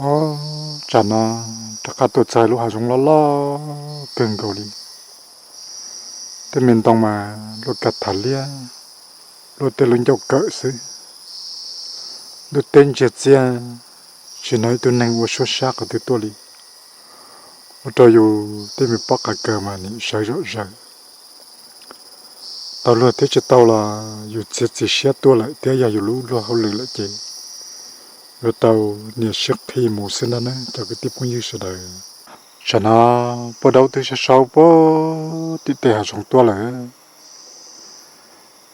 Ob, tsam no rov qab tuaj txog lub hav zoov loj loj kawg nkaus li. Tej me ntoo mas luaj kag tham liab, luaj tej lub ncauj kawm xwb. Ntuj teb ntsiag txiag, tsis hnov ib tug neeg ua suab sab qhov twg tuaj li, ua rau yus tej me pob qa kawg mas nim sawv zom zaws. Tau luag thiab tsis tau los yus txiav txim siab tuaj lawm thiab yog yus lub luag hauj lwm lawm ces yuav tau nias siab qhi mus xwb ntag na cov kwv tij phooj ywg sawv daws. Tsam no Paj Daub twb sau sau puag tim tej hav zoov tuaj lawm,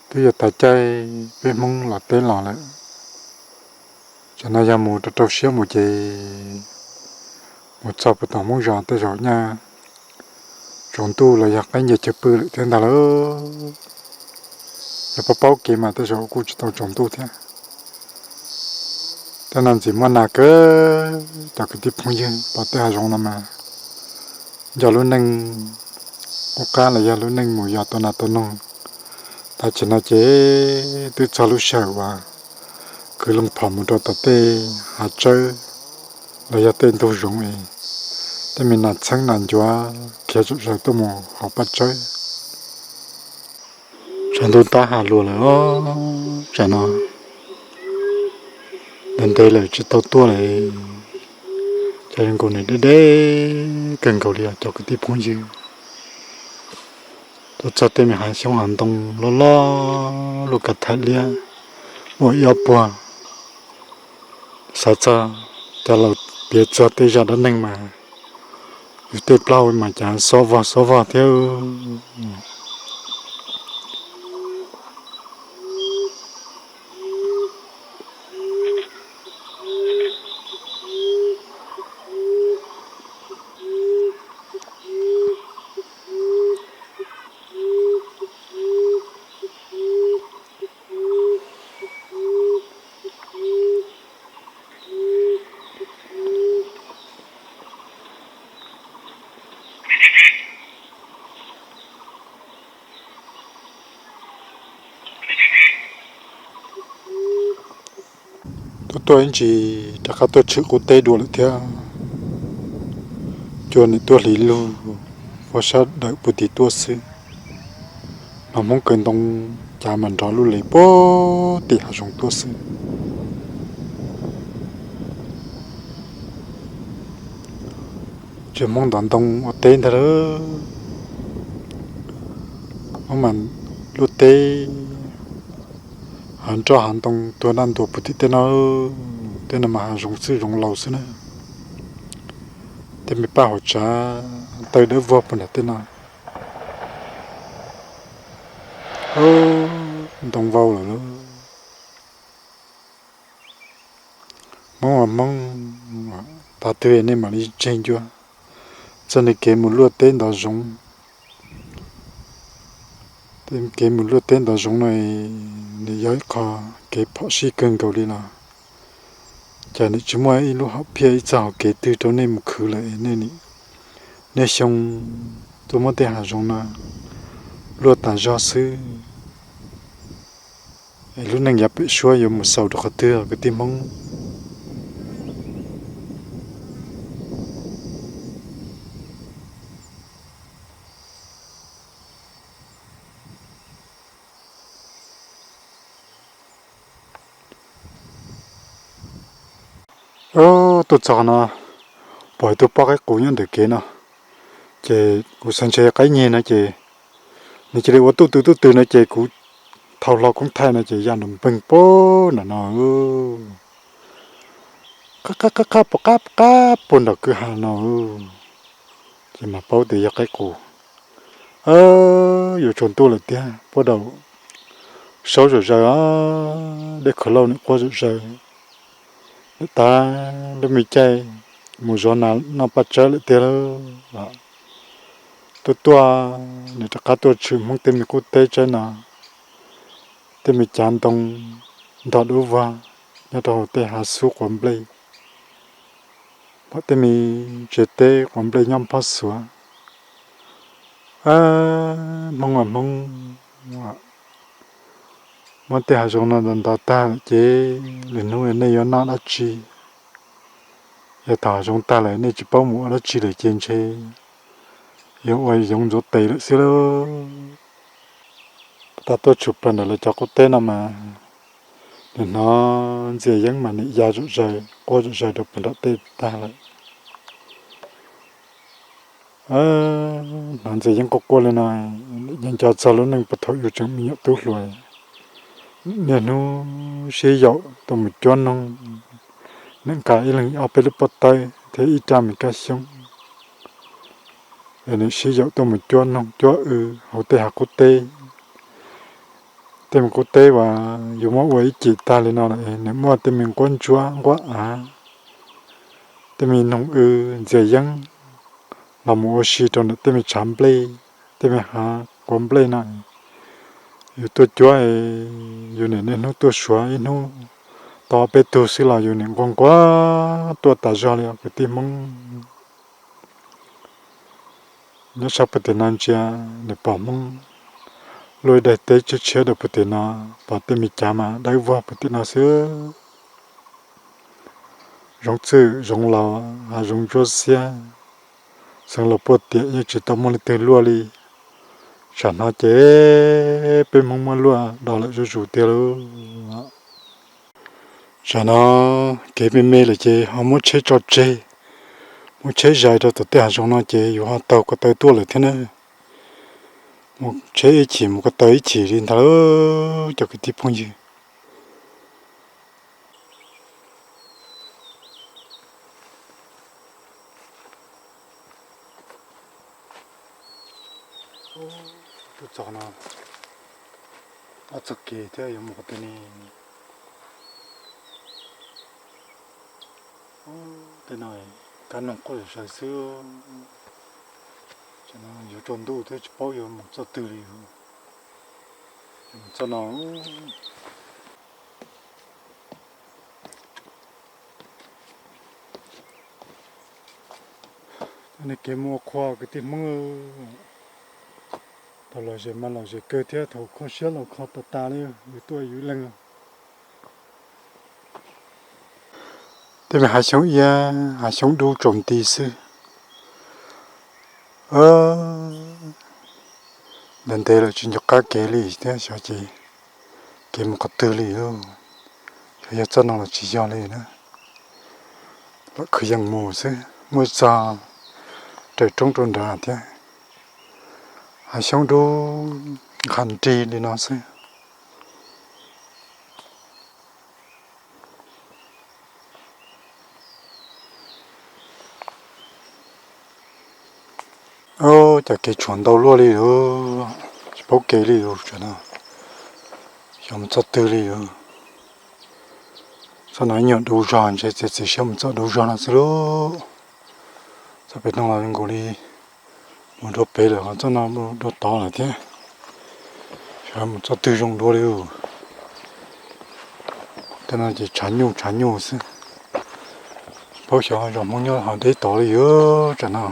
twb yuav tag caij peb Hmoob los teb los lawm. Tsam no yog mus rau rau siab mus ces mus txog puag tom Hmoob zos tej zaum nyaj tsaus ntuj los yog qaib nce chaw pw lawm thiab ntag lauj. Yog paub paub kev mas tej zaum kuj tsis tau tsaus ntuj thiab. Tej no ntxim muaj nas kawg cov kwv tij phooj ywg, pom tej hav zoov no mas nco lub neej qub qab los yog lub neej mus yos tua nas tua noog. Tam sim no ces twb txog lub sij hawm uas kwv loo phom mus rau tom tej hav tsawb los yog tej ntug zoov es tej me nas txheeb nas ncuav khiav zom zaws tuaj mus hauv paj tsawb. Tshav ntuj tab has luas lawm os, tsam no ntev ntev lawm tsis tau tuaj lawm. Cov zoo nkaus nws deb deb kawg nkaus li os cov kwv tij phooj ywg. Tuaj txog tej me hav xyoob hav ntoo loj loj luaj kav tham liab ua ib ob puag. Xav txog cov laus piav txog tej zaj dab neeg mas yus tej plaub mas cas xob vog xob vog thiab. Tuaj tuaj ib ntsis rov qab tuaj tshwm qub teb dua lawm thiab. Cua nim tuaj hliv lug puag sab dawm puag tim tuaj xwb. Hnov Hmoob kaw ntoo cav mas nrov lub lev puag tim hav zoov tuaj xwb. Tsis Hmoob ntov ntoo ua teb ntag lauj. Hmoob mas luaj teb, hav nroj hav ntoo tuag daj ntuas puag tim tej no. Tej no mas hav zoov xwb, zoov laus xwb na. Tej me paj hauv tsav taw dawb vog puag nram tej no. Ntoo vau lawm lauj. Hmoob as Hmoob, tag twg nej mam li tseg ncua. Txoj niag kev mus luaj teb ntov zoov, kev mus luaj teb ntov zoov no nws yog ib qho kev phom sij kawg nkaus li los cas nws tsis muaj ib lub hom phiaj ib txoj hauv kev twg rau nej mus khwv lawm. Nej xyoo tuaj muab tej hav zoov no luaj tas zog xwb. Es lub neej yav pem suab yuav mus xaus rau qhov twg kwv tij Hmoob? Tuaj txog no, pom tus pob qaib qus nyob ntawm kev no, ces kuv xav ntshe qaib nyeg no ces nws cia li ua tuj tw tuj tw no ces kuv thau hlo koob thaij no ces ya nrov npeeg puag nram no, qab qab qab qab puag qab qab puag nram kwj ha no, ces mam paub tias yog qaib qus. Yuav tsaus ntuj lawm tiag, puag daum saub zom zaws, dej khov lauj nim quaj zom zaws. Lawm tas lub me caij mus zov nas noj paj tsawb lawm tiag lauj. Tuaj tuaj, nws rov qab tuaj tshwm Hmoob tej me qub teb tsaib no, tej me cav ntoo ntog dub vog nyob rau hauv tej hav xub quav nplej, pom tej me tsev teb quav nplej nyob phob xuav. Hmoob as Hmoob, muab tej hav zoov no ntov ntov tag lawm ces lwm hnub nej yuav noj dab tsi? Yog thaum zoov tag lawm nej tsis paub mus ua dab tsi lawm ces ntshe yog ua yoov ntxuav tes lawm xwb lauj. Tag tuaj tshwm plaws ntawm lawv cov qub teb no mas, nws hnov Ntxias Yeeb mas nim ya zom zaws quaj zom zaws rau pem nram tej tag lawm. Hnov Ntxias Yeeb quaj quaj li no, yeej nco txog lub neej puag thaum yus tseem me nyuam tub hluas, niaj hnub sib yaum tuaj mus cuab noog, nim nqa ib leeg ob peb lub pob tawb thiab ib rab me kab xyoob, es nim sib yaum tuaj mus cuab noog cuab w hauv tej hav qub teb. Tej me qub teb uas yus muab ua ib cim tag li no lawm, nim muaj tej me nquab ntsuab nquab av, tej me noog w, Ntxias Yeeb los mus ua si rau ntawm tej me tshav nplej, tej me hav quav nplej no. Yus tuaj cuab, yus nim niaj hnub tuaj suav ib hnub tau peb tug xwb los yus nim nquag nquag tuaj tas zog li os kwv tij Hmoob. Nyob sab puag tim no ntsia, nws pom Hmoob luaj ib daim teb tshiab tshiab rau puag tim no, pom tej me cav mas dawb vog puag tim no xwb. Zoov txwj zoov laus, hav zoov ntsuab xiab, xeev laus puaj tiam yeej tsis tau muaj leej twg luaj li. Tsam no ces peb Hmoob muab luaj do lawm zuj zus tiag lauj. Tsam no kev me me lawm ces ho muab tsheb tso tseg, muab tsheb zais rau tom tej hav zoov no ces yus ho taug ko taw tuaj lawm thiab na. Mus tsheb ib chim mus ko taw ib chim li ntag lauj cov kwv tij phooj ywg. Tuaj txog no, ob txoj kev thiab yuav mus qhov twg ne? Tej no kab noog quaj zom zaws xwb. Yuav tsaus ntuj thiab tsis paub yuav mus txoj twg li. Yuav mus txoj no. Kev mus ua qhua kwv tij Hmoob, thaum lom zem mas lom zem kawg thiab thaum kho siab los kho tas tas li, yus tuaj yus ib leeg. Tej me hav xyoob iab hav xyoob dub tsaus nti xwb. Ntev ntev lawm tsis nco qab kev li thiab xyov ces kev mus qhov twg li lauj. Xyov yog txoj no los tsis yog li na. Lam khwv yees mus xwb, muaj txog raws roob rau nrad thiab. Hav xyoob dub nqhis nrig li no xwb. Cov kev tshuam ntau luaj li lauj, tsis paub kev li lauj, tsam no xyov mus txoj twg li lauj. Txoj no ib nyuag du zog ntshe txiav txim siab mus txoj du zog no xwb lauj. Txoj pem no los nkaus li mus dua pem lawm ho txoj no dua tod lawm thiab. Xyov mus txoj twg zoo dua li lauj. Tej no ces tshav nyuj tshav nyuj xwb. Paub xyov zos Hmoob nyob ho deb tod li yuav tsam no.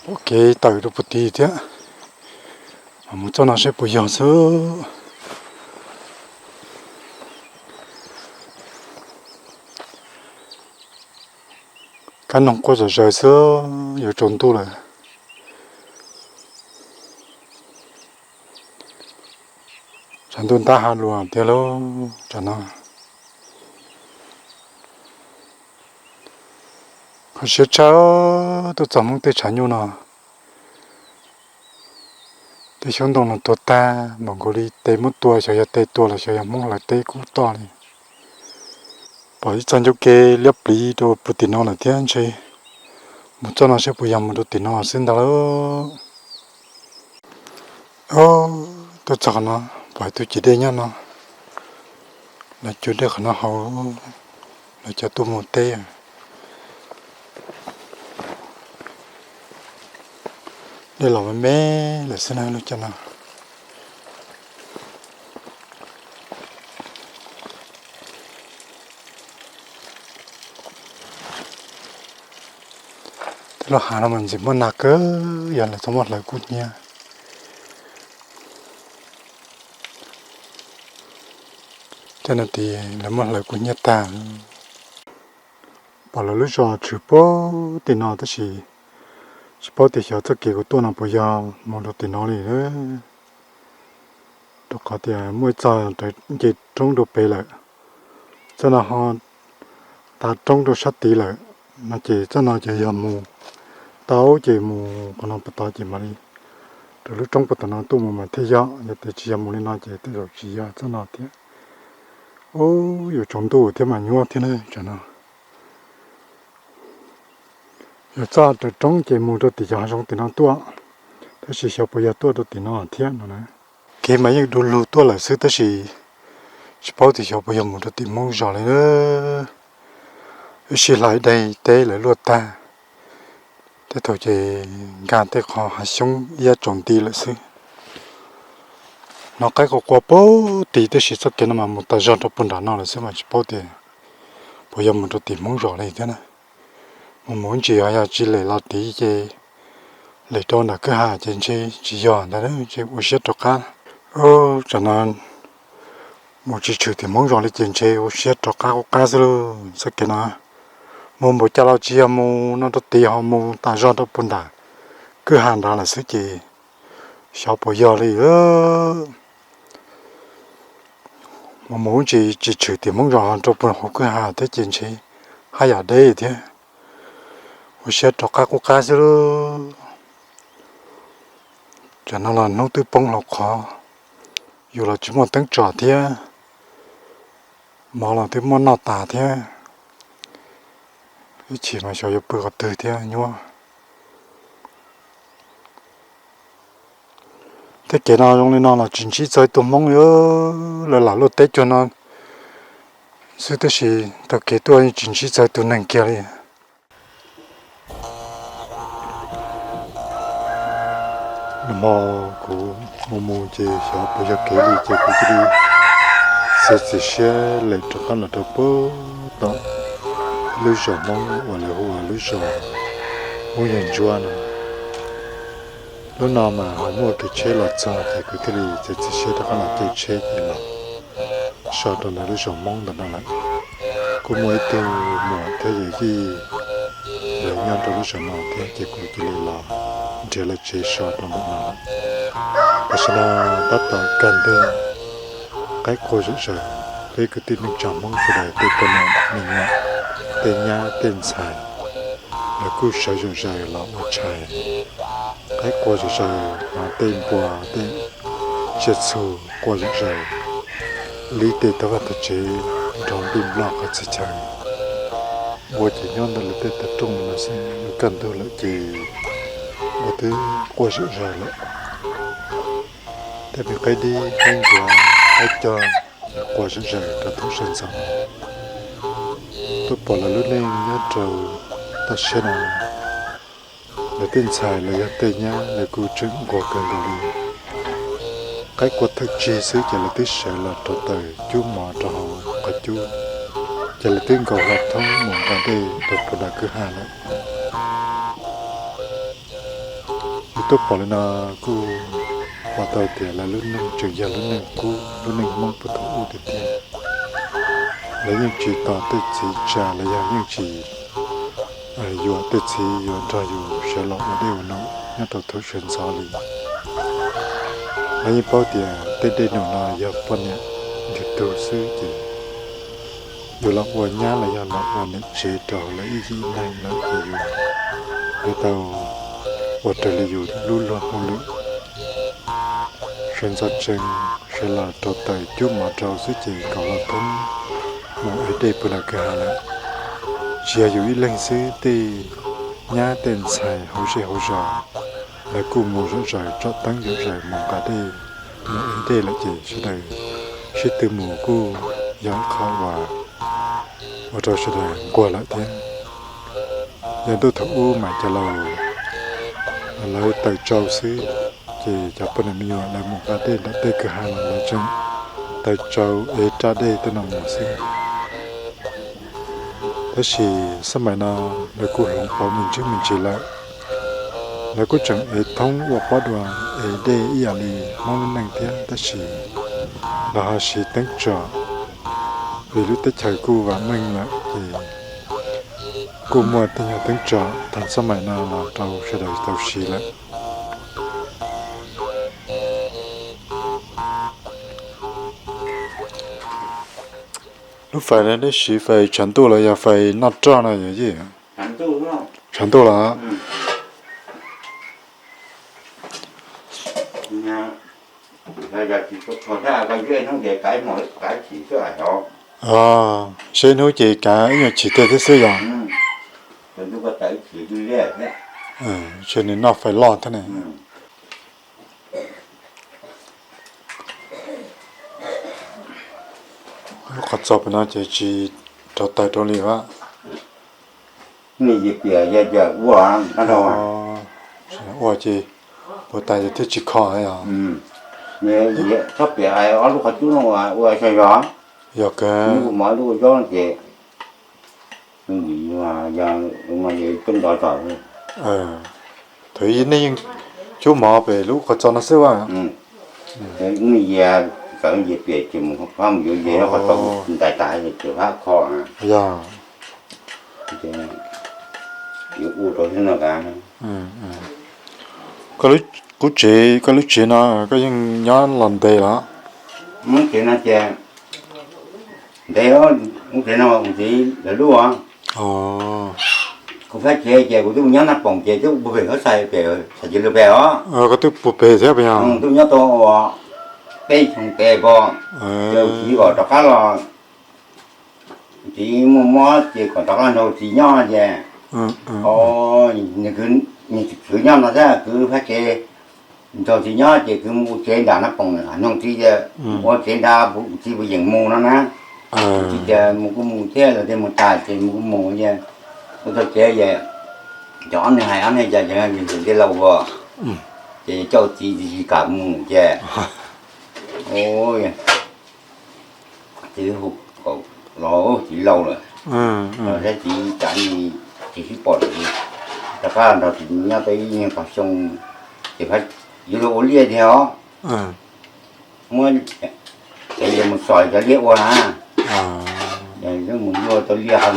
Pom kev tawm rau puag tid thiab. Mus txoj no seb puas yog xwb. Kab noog quaj zom zaws xwb, yuav tsaus ntuj lawm. Tshav ntuj ntab hav luas tiag lauj tsam no. Kho siab tshaj tuaj txog Hmoob tej tshav nyuj no. Tej xyoob ntoo no tuag tag npaum nkaus li tes muab tua, xyov yog tes tua los xyov yog Hmoob hlawv teb kub toj li. Pom ib txoj ncauj ke liab pliv rau puag tim no lawm thiab ntshe. Mus txoj no seb puas yog mus rau tim no xwb ntag lauj. Tuaj txog qhov no, pom ib tug ciav dej nyob no. Lawv cug dej qhov no haus, lawv cov tuaj mus teb. Dej los me me lawm xwb na lub caij no. Tej lub hav no mas ntxim muaj nag kawg, yog lawv txhob muab hlawv kub hnyiab. Tej no ces lawv muab hlawv kub hnyiab tag. Lawv lub zos tshwm puag tim no tab sis tsis paub tias xyov txoj kev kuv tuaj no puas yog mus rau tim no li. Rau qhov tias muaj ib txoj nce roob rau pem lawm, txoj no ho tav roob rau sab tid lawm no ces txoj no ces yog mus tau ces mus qhov no puag tod ces mam li rau lub roob puag tom no tuaj mus mas thiaj yog, yog tias tsis yog mus li no ces tej zaum tsis yog txoj no thiab. Ub, yuav tsaus ntuj thiab mas nyuaj thiab na tsam no. Yog txoj raws roob ces mus rau tim cov hav zoov tim no tuaj, tab sis xyov puas yog tuaj rau tim no thiab no na. Kev mas yeej du lug tuaj lawm xwb tab sis tsis paub tias xyov puas yog mus rau tim Hmoob zos li. Ib sij hlais daim teb lawv luaj tag, tej thaum ces nkag tej qhov hav xyoob iab tsaus nti lawm xwb. Hnov qaib qua qua puag tid tab sis txoj kev no mas mus tas zog rau puag nram no lawm xwb mas tsis paub tias puas yog mus rau tim Hmoob zos li thiab na. Mus mus ntsis ho yog tsis lem los tid ces lem rau nram kwj ha ces ntshe tsis yog ntag, ntshe ua siab rov qab. Tsam no mus tsis tshwm tim Hmoob zos li ces ntshe ua siab rov qab qub qab xwb lauj. Txoj kev no mus npaum cas los tsis yog mus no rau tid ho mus tas zog rau puag nram kwj ha nrad lawm xwb ces xyov puas yog li. Mus mus ntsis tsis tshwm tim Hmoob zos ho rau puag hauv kwj ha thiab ces ntshe haj yam deb thiab. Ua siab rov qab qub qab xwb lauj. Tsam no los hnub twb poob hlo qhov, yus los tsis muaj teeb tsom thiab, mov los twb muab noj tas thiab. Ib chim mas xyov yuav pw qhov twg thiab nyuaj. Tej kev no zoo li no los tsis ntsib txog tus Hmoob li. Lawv lam luaj teb cuag no xwb tab sis taug kev tuaj yeej tsis ntsib txog tus neeg kiag li. Nag hmo kuv mus mus ces xyov puas yog kev li ces kuv cia li txiav txim siab lem rov qab los rau puag tom lub zos Hmoob uas lawv hu ua lub zos Hmoob Yawg Ntsuab no. Lub no mas ho muaj kev tsheb los txog ces kuv thiaj li txiav txim siab rov qab los caij tsheb ces los so rau ntawm lub zos Hmoob ntawm no lawm. Kuj muaj ib tug muam thiab yawm yij lawv nyob rau lub zos no thiab ces kuv cia li los nrhiav lawv tsev so rau ntawm no lawm. Tam sim no tab tom kawg ntug, qaib qua zom zaws, peb kwv tij neej tsa Hmoob sawv daws tej poj niam me nyuam, tej nyab tej ntxhais, lawv kuj sawv zom zaws los ua tshais. Qaib qua zom zaws, hnav tej npua tej tsiaj txhu qua zom zaws, li tej tog vaj tog tsev nrog npij nploj qhov txhia chaw. Npua ces nyob ntawm lawv tej tav rooj no xwb, yuav kaj ntug lawm ces npua twb qua zom zaws lawm. Tej me qaib dib, qaib ncuav, qaib cog qua zom zaws rau thoob sawv ntxov. Tuaj pom lawv lub neej nyob rau toj siab no, lawv tej ntxhais los yog tej nyab lawv kuj tseem nquag kawg nkaus li. Qaib qua thawj tsig xwb ces lawv twb sawv los rauv taws cub mov rau hauv qhov cub, ces lawv twb nkaus hlo thoob mus nqa dej rau puag nram kwj ha lawm. Yus tuaj pom li no kuj pom tau tias lawv lub neej tseem yog lub neej kub, lub neej Hmoob puag thaum ub tiag tiag. Lawv yeej tsis tos tej txiv tsa los yog yeej tsis yuam tej txiv yuav nrog yus sawv los ua dej ua no nyob rau thoob sawv ntxov li. Lawv yeej paub tias tej dej num no yog poj niam nthwv tug xwb ces yus los ua nyab los yog los ua niam tsev rau lawv ib yim neeg lawm ces yus yuav tau ua raws li yus lub luag hauj lwm. Sawv ntxov tsees sawv los rauv taws cub mov rau xwb ces nkaus hlo thoob mus ev dej puag nram kwj ha lawm. Tsis yog yus ib leeg xwb, tej nyab tej ntxhais hauv zej hauv zos lawv kuj mus zom zaws, tsom teeb zom zaws mus nqa dej, mus ev dej lawm ces sawv daws sib tw mus kuj yog ib qho uas ua rau sawv daws nquag lawm thiab. Yog ntuj thaum ub mas cov laus lawv taws tsau xwb, ces cov poj niam me nyuam lawv mus nqa dej nram tej kwj ha los lawv tseem taws tsau ev raj dej tej no mus xwb. Tab sis xab mais no lawv kuj hloov pauv me ntsis me ntsis lawm, lawv kuj tseem ev thoob ua pob dua, ev dej ib yam li Hmoob lub neej thiab, tab sis lawv ho siv teeb tsom, vim lub teb chaws kuj vam meej lawm ces Kuj muaj tej nyuag teeb tsom tag xab maim no los rau sawv daws tau siv lawm. Lub fais no neb siv fais tshav ntuj los yog fais noj roj no yog yij? Tshav ntuj los. Seb hnub ces kav ib nyuag chim tej thiab xwb yog? Ntshe nws noj fais loj thiab ne. Lub qhov txos pem no ces tsis rauv taws rau li a. Ua ces puas tas ces thiaj tsis kho os. Txhob piam ob lub qhov cub no ua zog zog. Yog kawg. Lub ua mov lub ua zaub ces yog coj nrov zog. Thaum nej yeej cub mov pem lub qhov txos no xwb a. Ib ntsis txawm ib ntsis piam ces mus phab mus yuav ze qhov txos ntais tas ces phab kho. Yog. Yuav ua rau xwb no. Koj lub, kuv tsev, koj lub tsev no koj yeej nyob los ntev los? Lub tsev no ces ntev, lub tsev no kuv txiv lawv lub. Kuv fab tsev ces kuv twb mus nyob Naj Poom ces twb puag pem Hab Xais pem, Xais Cia Lwg pem os. Koj twb puag pem thiab pem os? Twb nyob tau peb xyoo pem pom, ces kuv txiv kom rov qab los, txiv muaj mob ces kom rov qab nrog txiv nyob ces, nws kwv nyob no thiab, kwv fab tsev nrog txiv nyob ces kwv mus ua tsev nram Naj Poom, nug txiv tias ua tsev nrad txiv puas yeem mus no na. Txiv tias mus kuj mus thiab, lawv tias mus tas ces mus kuj mus ces ua tau tsev ces cov ob neeg hais ob neeg cas ces tij laus ua ces coj txiv tsis kam mus ces txiv hu kom los txiv laus lawm, los thiab txiv cas tsis sib pom lawm. Rov qab nrog txiv nyob tau ib nyuag qhov xyoo ces yuav luag ua liaj tiag os. Muab tsev mus txhom cov liaj ua na, mus ua tau liaj qhov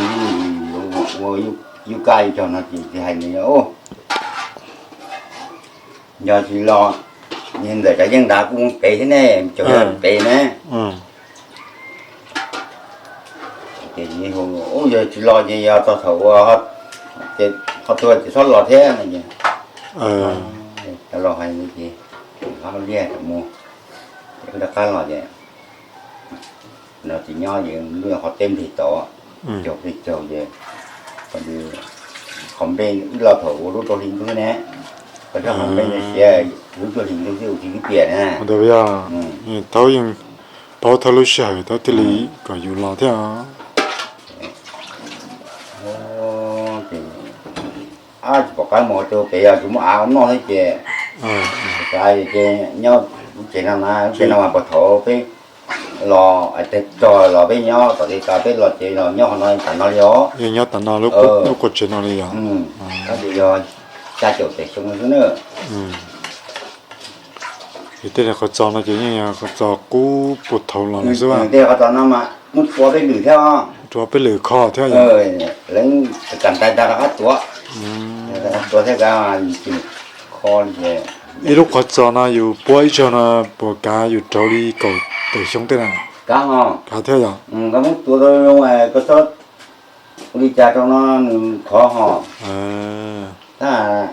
ua yub kab yub cog no ces txiv hais nws, yog tsis los, ntawm cov yeej nrad kuj mus pem thiab ne, cov pem ne. Ces yog tsis los ces yog txog thaum ua, ces qhov tuag ces txhob los thiab no. Cov laus hais li ces, hab liaj mus, ces wb rov qab los ces nrog txiv nyob ces lub qhov teb nplig tod, caug plig caug ces qhov npe wb los thaum ua lub rau hli ntuj ne, koj saib qhov npe ntawd siav, lub rau hli ntuj xwb ua tsis tib piam na. Thaum yeej paub thaum lub sij hawm thaum thiaj li kom yus los thiab. Tsis pom qab mus rau pem yog tsis muaj av noj thiab ces, ces nyob lub tsev no na, lub tsev no mas puag thaum peb los teg rog los peb nyob tom teg tod, peb los tsev los nyob qhov no tas no li os. Yeej nyob tas no lub qub tsev no li os. Tab sis yog xya caum tawm xyoo xwb na. Ces tej qhov txos no ces yeej yog qhov txos qub puag thaum los lawm xwb. Tej qhov txos no mas muab tua peb lwm thiab, tua peb lwm kho thiab. Lawv kam ntais tas rov qab tuav, tuav thiab, kho li ces ib lub qhov txos no yus puab ib zaug no puas kav yus raug li kaum tawm xyoo tej na? Kav thiab yog? Koj muab tua tau zoo, koj txhob ua li cas rau no nws khov ho. Tab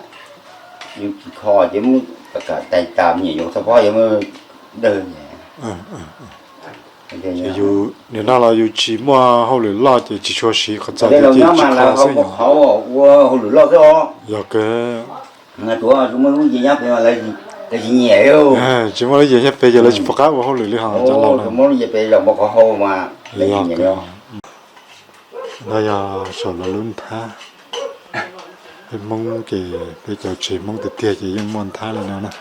yus tsis kho ces muab tais tas me nyuam yuav txog pob yuav muab dawg. Yus nim no los yus tsis muaj hauj lwm loj ces tsis tshua siv qhov txos, ces tsis kho xwb yog? Ua hauj lwm loj xwb os. Yog kawg. Tsuas muaj lub yias nyob pem, lawv tsis nyiam. Tsis muaj lub yias nyob pem ces lawv tsis pom qab ua hauj lwm li ho cov laus no. Muaj lub yias pem zaum npau qhov hau mas lawv tsis nyiam li. No yog saum lawv lub nthab. Peb Hmoob ces peb cov tsev Hmoob tiag tiag ces yeej muaj nthab li no na.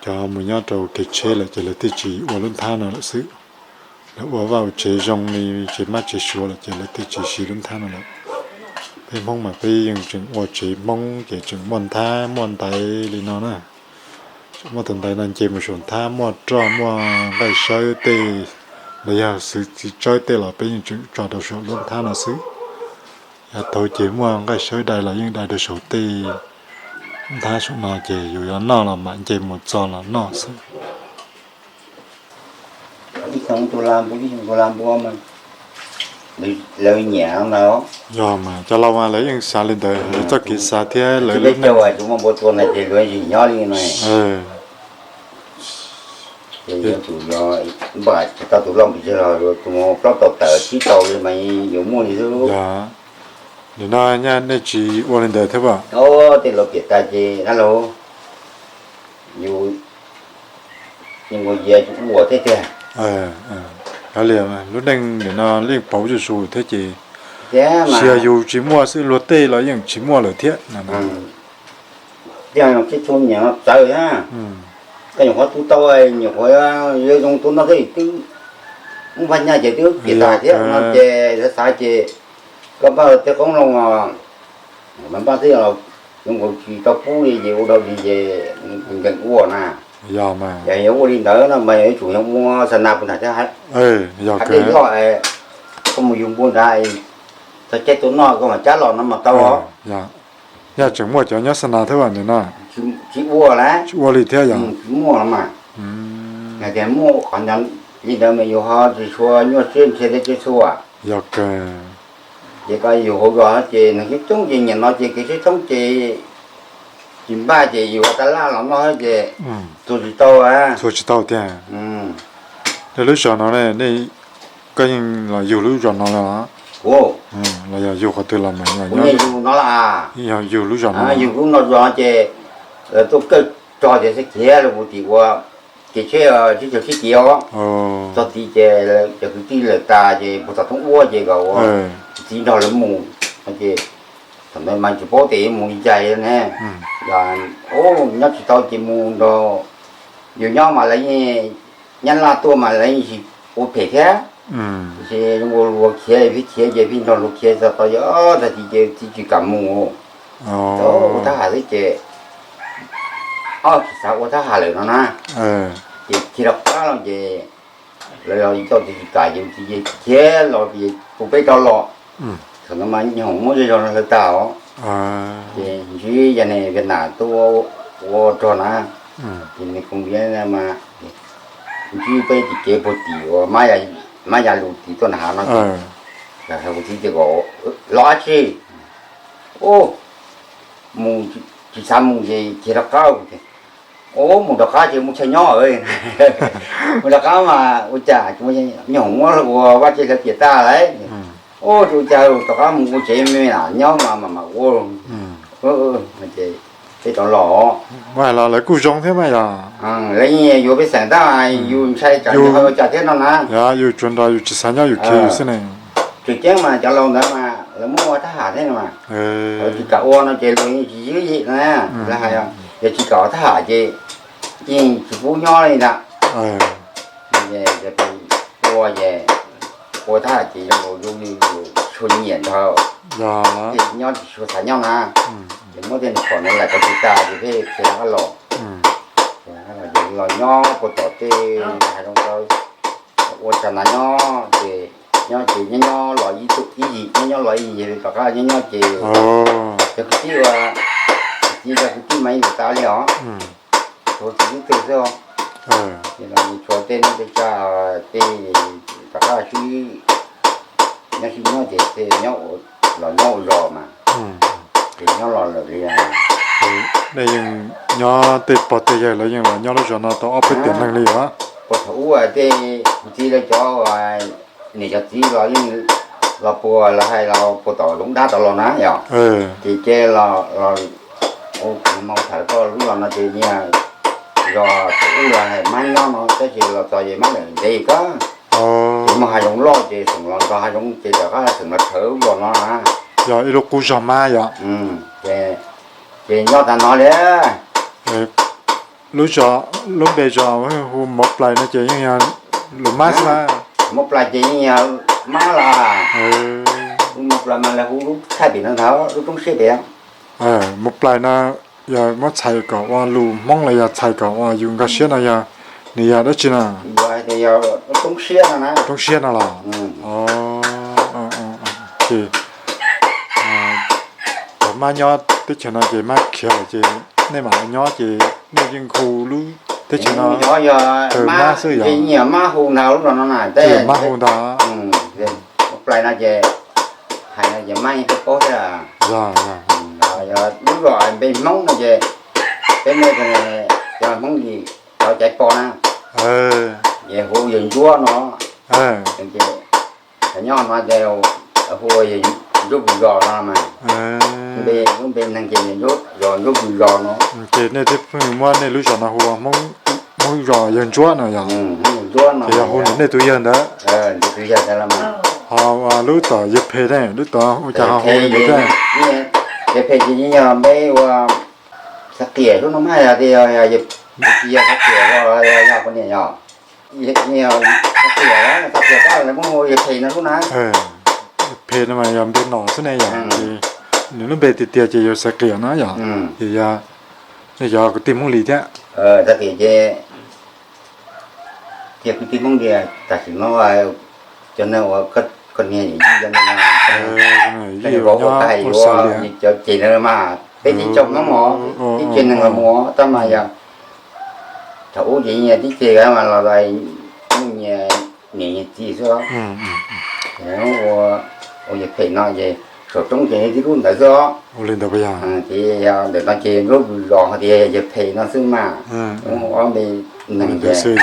Cov mus nyob rau kev tsheb lawm ces lawv thiaj tsis ua lub nthab no lawm xwb. Lawv ua vaj ua tsev zoo li tsev mab tsev suav lawm ces lawv thiaj tsis siv lub nthab no lawm. Peb Hmoob mas peb yeej tseem ua tsev Hmoob ces tseem muaj nthab muaj ntaiv li no na. Muaj tus ntaiv no nce mus saum nthab, muaj roj muaj nqaij sawb tej los yog xwb txiv tsawb tej los peb yeej tseem tso rau saum lub nthab no xwb. Yav tau ces muaj nqaij sawb dai los yeej dai rau saum tej nthab saum no ces yus yuav noj los mam nce mus txo los noj xwb. Ib xyoo tus la npua, ib xyoo tus la npua mas lawv nyiam ntag. Yog mas cov laus mas lawv yeej xav li ntawd, lawv txoj kev xav thiab lawv lub neej. Tus npam tsis tau tus loj pes tsawg los tus plaub tau tawm tsib tau li mas yuav muaj li xwb. Nim no nyaj nej tsis ua li ntawd thiab as? Tej lus piam tas ces na los yus ua thiab tiag. Kav liam, lub neej nim no yeej pauv zuj zus thiab ces tsis yog yus tsis muaj xwb, luag tej los yeej tsis muaj lawm thiab. Tiag, tib tug nyiam no txawv na, koj nyuam qhuav tu tau, nyuam qhuav yuav zoo tu noj thiab twb muaj vaj nyaj ces twb piam tas thiab no ces xav xav ces koj npaj tej qoob loo os, mas npaj twb zoo nkaus tsis tau pub li ces ua dog dig ces nkees ua na. Yog mas yog yuav ua li ntawd no mas yog yuav tsum yog ua xa nas puag nram thiab, hais tej loj, koj mus yug npua nrad, txog caij tua noj koj mam cab los no mas tau. Yog tseem muaj cov nyob xa nas thiab nim no. Tsis ua li thiab yog? Tsis muaj mas. Hais tias muaj qhov ntawd li ntawd mas yus ho tsis tshua nyuaj siab nrhiav tej tsiaj txhu. Yog kawg. Ces koj yus hauv zos ces neeg coob coob ces nyiam no ces kev siab thoob ces tsis npaj ces yus ua tab laj los noj ces txhua tsis tau. Txhua tsis tau tiag. Nej lub zos no ne, nej, koj yeej los yug lub zos no los? Los yog yug qhov twg los mas yog yug lub zos no? Yug lub no zos ces lawv tuaj kawg tso ces khiav los mus tim ua kev tsheb sib caug sib kis os. Txog tid ces cov kwv tij lawm tas ces puag tom thoob ua ces kom ua txiv nrog lawv mus no ces thaum ntawd mas tsis paub tias yuav mus li cas ne. Nyob tsis tau ces mus nrog yus nyob mas lawv yeej, nyab laj tuaj mas lawv yeej tsis ua phem thiab. Ces ua luag khiav, pheej khiav ces pheej nrog luag khiav txog tau yog tag kis ces txiv tsis kam mus, ua thab ham xwb ces ob tsis xav ua thab ham lawm no na. Ces khiav rov qab los ces lawv los coj txiv tsis kam ces txiv khiav los ces tus peb rov los. Thaum no mas nyob hoom muab zej zog no hlawv tag os. Ces ntsib yog ne Vias Nam tuaj ua rog na, ces nws koom viab mas ntsib peb tim kev puag tim uas mab ya lus tim tuaj nram hav no ces hais kuv txiv tias kom los dab tsi, mus, tsis xav mus ces khiav rov qab. Ub, mus rov qab ces mus chaw nyob, mus rov qab mas ua cas nyob hoom muab ua vaj tse hlawv tiam tag lauj. Ub, ua cas rov qab mus ua tsev me nyob mas mam ua. Ces peb rov los, lawv kuj zoo thiab mas yog, lawv yeej yuav pej xeem tab mas yus ntshai tsam yus ho ua cas thiab no na. Yus tsuas nrog yus tsis xav nyob yus khiav yus xwb ne. Tseem ceeb mas cov laus ntawd mas lawv muab ua thab ham thiab no mas, lawv tsis kam ua no ces luag yeej tsis ywj yim na. Lawv hais yog tsis kam ua thab ham ces yeej tsis pub nyob li ntag. Ua ces ua thab ham ces zoo li yus tshua nyiam nrog, nyob tsis tshua xav nyob na. Ces muab tej nws pom ntawd lam tau tsis tas ces peb khiav los, los nyob puag tom tej hav zoov ntawd, ua tsa nas nyob ces, nyob ces nyob nyob los ib tug ib yim, nyob nyob los ib yim, tom qab nyob nyob ces cov kwv tij, kwv tij cov kwv tij mas ib yam tas li os, tshuav kwv tij twg xwb os. Ces los tshuav tej neej tej tsa, tej tom qab sib, nyob sib nyob ces tej los nyob ua zos mas, ces nyob los lawm li. Nej yeej nyob tej pog tej yawg lawv yeej los nyob lub zos no tau ob peb tiam neeg li os. Puag thaum ub tej kwv tij lawv cov niam cov txiv los yeej los puag, lawv hais los puag tom zoov dab rov los na yom. Ces ces los, ua kuv mus thawm koj lub zos no ces nyias zos thaum ub los hais mab nyob no tab sis los txog ces mab lawm ntev kawg. Ces muaj hav zoov loj ces xeem los ntxog hav zoov ces rov qab xeem los rhawv lub zos no na. Yog ib lub qub zos mab yom. Ces nyob tas no li. Lub zos, lub npe zos hu Mauv Plais no ces yeej yog lus mab xwb na. Mauv Plais ces yeej yog mab los. Lub Mauv Plais mas lawv hu lub thaij pem no ntag, lub roob siab pem. Mauv Plais no yog muab txhais kom ua lus Hmoob los yog txhais kom ua yus nkag siab no yog, nws yog dab tsi na? Yog roob siab no na. Roob siab no los? Ces Mab nyob teb chaws no ces mab khiav lawm ces nej mam li nyob ces nej yeej hu lub teb chaws no yog mab xwb yog? Mab hu ntag lub no no na, mab hu ntag. Plais no ces hais no ces mab yeej paub thiab. Yog, yog. Lub zos npe Hmoob no ces peb muaj cov Hmoob Lis cov Caiv Pos na, ces hu yawg Ntsuab no. Cov nyob no ces hu ua Ntsuab Pus Zos no mas. Npe, lub npe neeg ces yog Ntsuab Pus Zos no. Ces nej thiaj pheej muab nej lub zos no hu ua Hmoob zos yawg Ntsuab no yog? Ces yog hu ntawm nej tus yawg ntawd. Ho lub tom yawg Phem ne, lub tom ua cas ho hu li ntawd? Yawg Phem ces yog npe ua Xav Qias xwb no mas, yog tias yog Xav Qias, yog Xav Qias, yog Xav Qias tab lawv muab hu yawg Phem no xwb na. Phem no mas yog npe nom xwb ne yog? Nws lub npe tiag tiag ces yog Xav Qias no yog? Ces yog nej cov kwv tij Hmoob Lis thiab. Xav Qias ces tias kwv tij Hmoob Lis tam sim no cov neeg uas koj niag yawm yij cov neeg, cov ces no mas peb tib tsoom Hmoob os, tib tsev neeg los mus tab mas yog thaum ub ces nyias tib tsev mas los nyias niam nyias txiv xwb. Ua yawg Phem no ces saum roob ces tib lub ntawd xwb os. Ces yog ntawm no ces Ntsuab Pus Zos tias yawg Phem no xwb mas, ob npe neeg xwb.